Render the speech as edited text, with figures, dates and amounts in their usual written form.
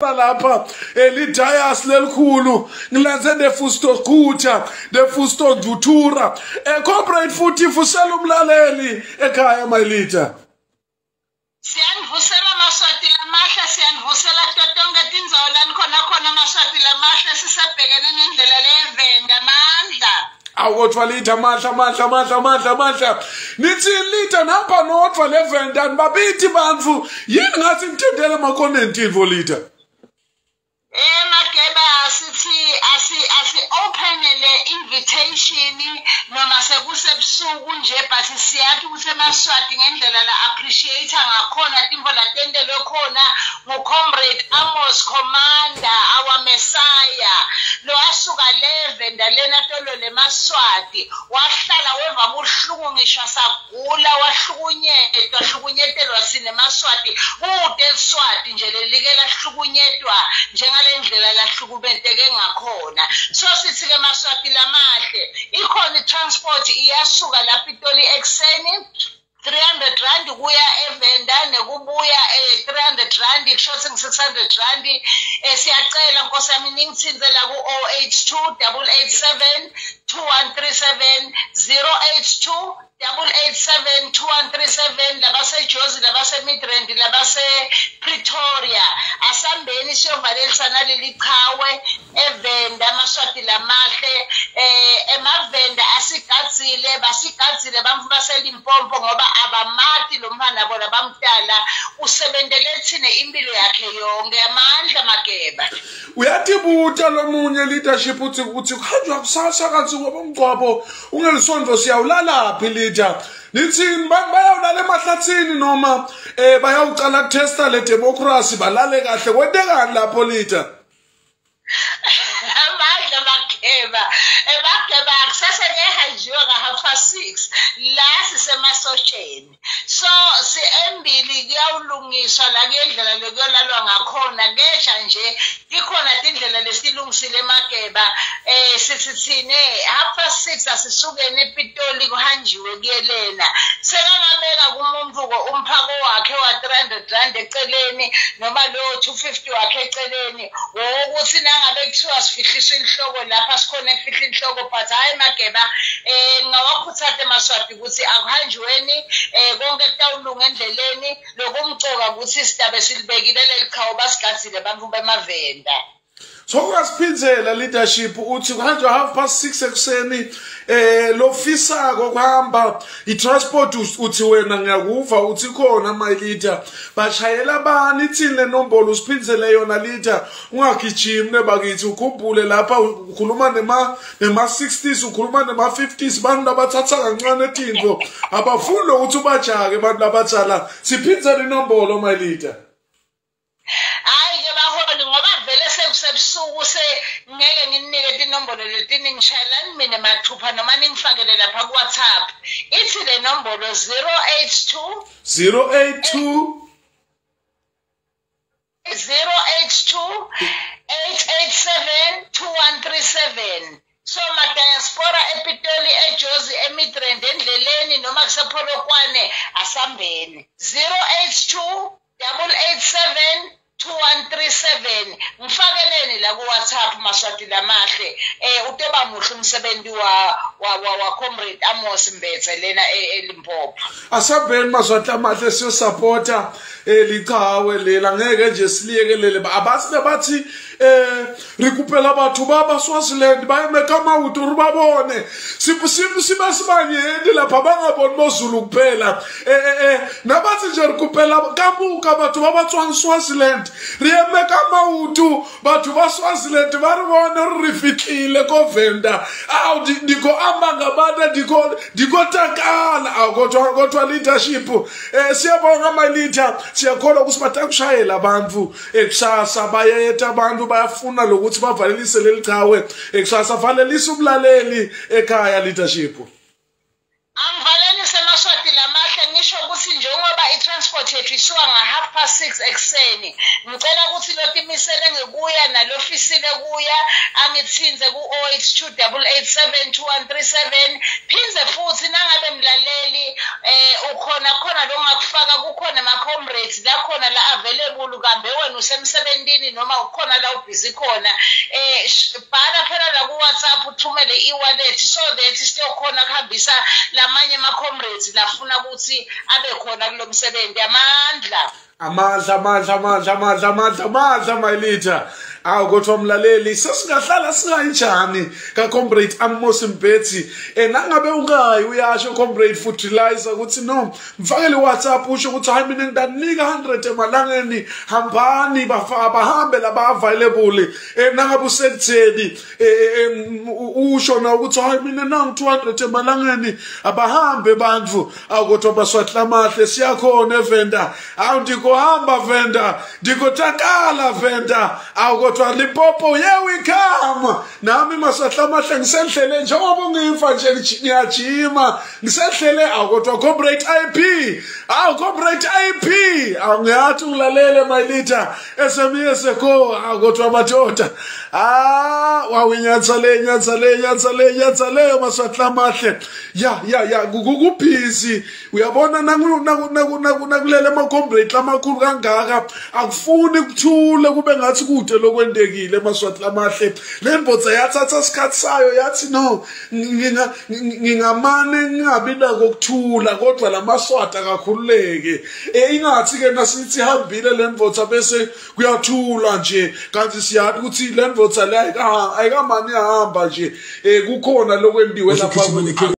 Lapha elidayas lelikhulu ngilandze nefusto khutha nefusto nduthura, comrade, futhi vusela umlaleli ekhaya, my leader. Siyanivusela, Maswati lamahle, siyanivusela kuto tonke tindzawo lanikhona khona, Maswati lamahle. Sisabhekene nendlela levenda mandla. Awukodwa leader, mandla, mandla, mandla, mandla, mandla. Nithi leader napha nodvwa levenda nibabithi bantfu yini ngathi nitendele makonentintfo, leader? Mageba, sithi asi open le invitation noma sekusebusuku nje, but siyathi ukuthi emaSwati ngendlela la appreciate ngakhona tintfo latentelwe khona nguComrade Amos Commander, our messiah, lo asuka levenda lena tolo lemaSwati, wahlala weva buhlungu ngisho asagula, wahlukunyetwa, hlukunyetelwa sinemaswati. Kute liswati nje lelike lahlukunyetwa njengale ndlela lahlukumeteke ngakhona. So sithi-ke, Maswati lamahle, ikhona i-transport iyasuka lapha iToli ekuseni, R300 kuya eVenda nekubuya, R300, kusho ukuthi ngi-R600. Siyacela nkosi yami ningithinte la ku-082 887 2137, 082 887 2137. Labasejozi, labaseMidrand, labasePretoria, asambeni siyovalelisa naleli chawe eVenda. Amaswati lamahle, emavenda asigadzile, basigadzile bantfu baseLimpopo ngoba abamati lo mfana bona bamdala usebentele thine impilo yakhe yonke. Amandla, Mageba. Uyatibuta lomunye, leadership, uthi kuhanjwa kusasa kanti ngoba umgcwabo ungelisonto, siyawulalaphi, leader? Nithini, bayawulala emahlathini noma bayawucala kutesta le democracy, balale kahle? Kwentekani lapho, leader? Amandla, Mageba. Mageba, kusasa ngehanjiwe nga-6:30 la sisemasosheni, so si embili kuyawulungiswa la kuyendlela lokuyolalwa ngakhona. Kesha nje tikhona tindlela lesilungisile, Mageba. Sithi thine 6:30 asisukeni ePitoli, kuhanjiwe kuyelena. Sekangabeka kumuntu ko umphako wakhe wa R300 eceleni noma lo 250 wakhe eceleni wokuthi nangabe kuthiwa sifihlisa inhloko lapha sikhona ekufihla inhloko. But hayi, Mageba, ngingawakhuthaza emaSwati ukuthi akuhanjiweni, konke kutawulunga endleleni. Lokumcoka ukuthi sidabe silibekile leli chawo, basigadzile bantfu bemavenda. So ungasiphindzela, leadership, uthi kuhanjwa 6:30 ekuseni, lofisako kuhamba i-transport, uthi wena ngiyakuva uthi khona, my leader, bashayela bani? Ithini le nombolo? Usiphindzele yona, leader, ungagijimi nebakithi. Ukhumbule lapha ukhuluma nema 60s, ukhuluma nema 50s, bantu labathatha kancane tintfo, abafuni lokuthi ubajake abantu labadzala. Siphindzele inombolo, my leader. Hayi ke baholi, ngoba vele sekusebusuku, sengeke nginike tinombolo letiningi. Ngishayelani mina mathupha noma ningifakele lapha ku-WhatsApp. Ithi le nombolo 082 082. 082 887 2137. So madiaspora ePitoli, eJozi, eMidrand, endleleni noma kusePolokwane, asambeni, 082 887 2137. Ngifakeleni la ku-WhatsApp, Maswati lamahle. Utoba muhle umsebenzi wa Comrade Amos Mbetse lena eLimpopo. Asambeni, Maswati amahle, siyosupporta lichawe lela, ngeke nje siliyekelele. Abasine bathi re kopela batho ba Swaziland ba eme ka maoto re ba bone, sibe sibanyenti lapha, bangaboni boZulu kuphela. Nabathi nje re kopela ka moka batho ba ba tswang Swaziland, re eme ka maoto, batho ba Swaziland ba re bone re fitlhile ko Venda. Awu, ndikho amba ngabantu, ndikho takala. Awu kodwa leadership, siyabonga, my leader. Siyakholwa ukuthi batakushayela abantu ekusasa, bayeta abantu, bayafuna lokuthi bavalelise leli chawe ekusasa. Valelisa umlaleli ekhaya, leadership. Angivalelise, Maswati lamahle, ngisho ukuthi Ukuthi njengoba i-transport yethu isuka nga-6:30 ekuseni, ngicela ukuthi lotimisele ngekuya nalofisile kuya angithinze ku-082 887 2137. Phindze futhi nangabe mlaleli ukhona khona longakufaka, kukhona ama-comrades lakhona la available, kambe wena usemsebentini noma ukhona la ubhizi khona, bhala phela la ku-WhatsApp, uthumele e-wallet so that siyokhona kuhambisa lamanye ama-comrades lafuna ukuthi abe khona kulo msebenzi. Amandla. Amandla, amandla, amandla, amandla, amandla, amandla, my leader. Awu kodwa mlaleli, sesingahlala singayinjani ka-Comrade Amos Mbetsi? Nangabe ungayi, uyasho Comrade Fertilizer ukuthi no, mfakele WhatsApp, usho ukuthi hayi, mina ngidanika 100 emalangeni, hambani bahambe laba available. Nangabe usekutheni, usho na ukuthi hayi, mina nangu 200 emalangeni, abahambe bantu. Awu kodwa baswatla amahle, siyakhona eVenda. Awu ndikohamba Venda, ndikotakala Venda. Awu kodwa Limpopo, here we come. Nami maswatla amahle ngisendlele, njengoba ungifa nje ngiyajima, ngisehlele. Awu kodwa Comrade IP, awu Comrade IP, awu ngiyathi ungilalele, my leader, SMS ko. Awu kodwa madoda, ah wawinyatsa le, nyatsa le, nyatsa le, nyatsa le, maswatla amahle. Ya ya ya, kubhizi, uyabona, nakulele ama-comrade lamakhulu kangaka, akufuni kuthule kube ngathi kude lokwendekile. Maswati lamahle, le mbodza yathatha isikhathi sayo, yathi no, ngingamane ngingabi nako kuthula, kodwa lamaswati akakhululeke. Ingathi-ke nasithi ihambile le ndvodza bese kuyathula nje, kanti siyathi ukuthi le ndvodza le ayikamane ihamba nje, kukhona lokwentiwe lapha.